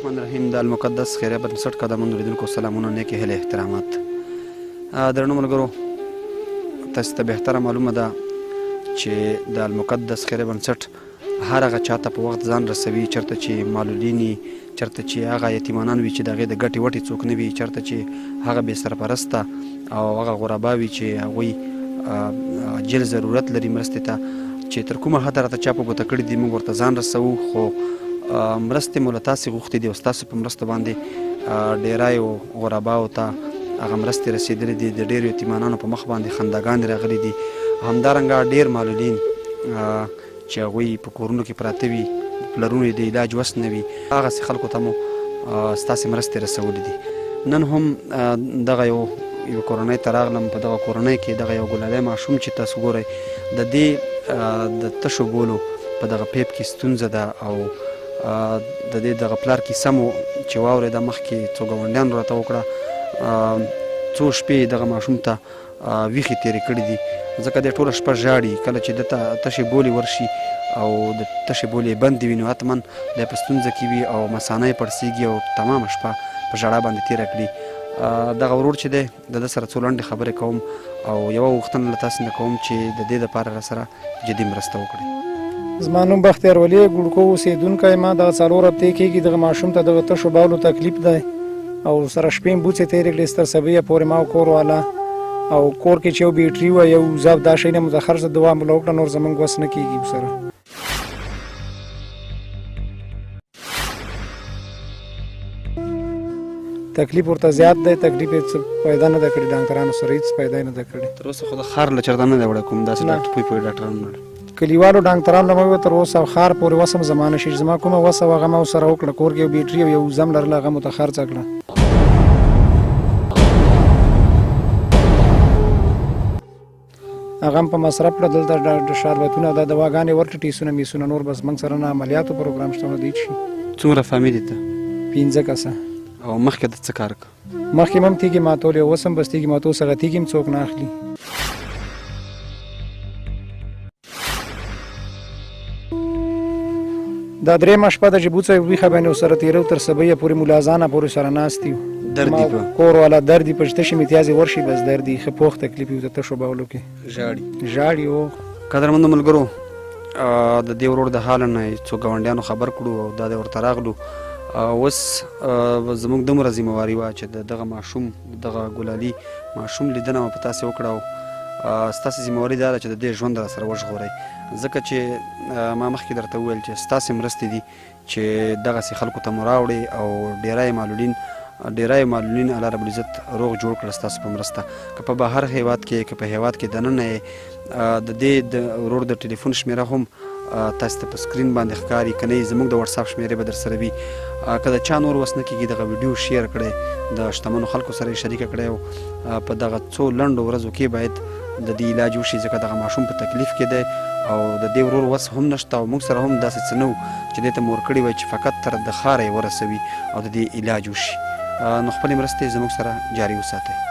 الرحمن الرحیم د المقدس خیریه بنسټ قدرمنو لیدونکو سلامونه، نیکې هیلې، احترامات. درنو ملګرو، تاسو ته بهتره معلومه ده چې د المقدس خیریه بنسټ هر هغه چاته په وخت ځان رسوي چرته چې معلولین وي، چرته چې هغه یتیمانان وي چې د هغې د ګټې وټې څوک نه وي، چرته چې هغه بې سرپرسته او هغه غربا وي چې هغوی عاجل ضرورت لري مرستې ته، چې تر کومه حده راته چا په ګوته کړي دي موږ ورته ځان رسوو. خو مرستې مو له تاسې غوښتې دي او ستاسو په مرستو باندې ډیرایو غرباو ته هغه مرستې رسېدلې دي. د ډېرو یتیمانانو په مخ باندې خنداګانې راغلي دي. همدارنګه ډېر معلولین چې هغوی په کورونو کې پراته وي، پلرونو یې د علاج وس نه وي، هغسې خلکو ته مو ستاسې مرستې رسولې دي. نن هم دغه یو یوه کورنۍ ته راغلم. په دغه کورنۍ کې دغه یو ګلالی ماشوم چې تاسو ګورئ، د دې د تشو بولو په دغه پیپ کې ستونزه ده او د دې دغه پلار کیسه مو چې واورېده، مخکې څو ګاونډیانو راته وکړه، څو شپې دغه ماشوم ته ویښې تېرې کړې دي، ځکه دی ټوله شپه ژاړي. کله چې ده ته تشې بولې ورشي او د تشې بولې یې بندې وي، نو حتما دی په ستونزه کې وي او مثانه یې پړسېږي او تمامه شپه په ژړا باندې تېره کړي. دغه ورور چې دی، د ده سره څو لنډې خبرې کوم او یوه غوښتنه له تاسې نه کوم چې د دې لپاره راسره جدي مرسته وکړئ. زما نوم بختیار ولي، ګوړکو اوسېدونکی یم. دغه 4 هفتې کېږي دغه ماشوم ته دغه تشو باولو تکلیف دی او سره شپې مې بوڅې تېرې کړې تر سبیه پورې ما او کور والا او کور کې چې یو بیټري وه یو وزه دا شیونه مو د خرڅ دعا مو له وکړه، نور زمونږ وس نه کېږي سره. تکلیف ورته زیات دی، تکلیف یې څه پیدا نه ده کړې، ډاکټرانو سره هېڅ پیدا یې نه ده کړې. تر اوسه خو د ښار له چرته نه دی وړی کوم داسې ډاکټر پوی پوی ډاکټرانو نه؟ کلیوالو ډاکټرانو له مې تر اوسه ښار پورې وسم زما نه شي، زما کومه وسه وه هغه ما ورسره وکړه. کور کې یو بیټري او یو وزه م لرله، هغه مو ته خرڅه کړه. هغه هم په مصرف کړه. دلته د شربتونه او دا دواګانې ورکړې، ټیسونه میسونه، نور بس موږ سره نه عملیاتو پروګرام شته نه د هېڅ شي. څومره فامیلي ته؟ 5 کسه. او مخکې د څه کار کا؟ مخکې هم تیږې ماتولې، اوس هم بس تیږې ماتو، اوس هغه تیږې هم څوک نه اخلي. دا درېیمه شپه ده چې بوڅه ویښه باندې ورسره تېرو، تر سبیه پورې ملا اذانه پورې سره ناست یو. دردي په کور والا دردي په چې تشې متیازې ورشي بس دردي ښه پوخ تکلیف یو د تشو باولو کې ژاړي ژاړي. او قدرمندو ملګرو، د دې ورور د حاله نه یې څو ګاونډیانو خبر کړو او دا دی ورته راغلو. اوس زموږ دومره ذمه واري وه چې د دغه ماشوم، د دغه ګلالي ماشوم لیدنه مو په تاسې وکړه او ستاسې ذمه واري دا ده چې د دې ژوند را سره وژغورئ، ځکه چې ما مخکې درته وویل چې ستاسې مرستې دي چې دغسې خلکو ته مو راوړې او ډیری معلولین الله رب العزت روغ جوړ کړل ستاسو په مرسته. که په بهر هیواد کې، که په هیواد کې دننه یې، د دې د ورور د ټلیفون شمیره هم تاسو ته په سکرین باندې ښکاري، که نه یې زموږ د واتساپ شمیرې به درسره وي. که د چا نور وس نه کېږي دغه ویډیو شیر کړئ، د شتمنو خلکو سره یې شریکه کړئ او په دغه څو لنډو ورځو کې باید د دې علاج وشي، ځکه دغه ماشوم په تکلیف کې دی او د دې ورور وس هم نشته او موږ سره هم داسې څه نه وو چې دې ته مو ورکړي وای چې فقط تر د ښاره یې ورسوي او د دې علاج وشي. نو خپلې مرستې زموږ سره جاري وساتئ.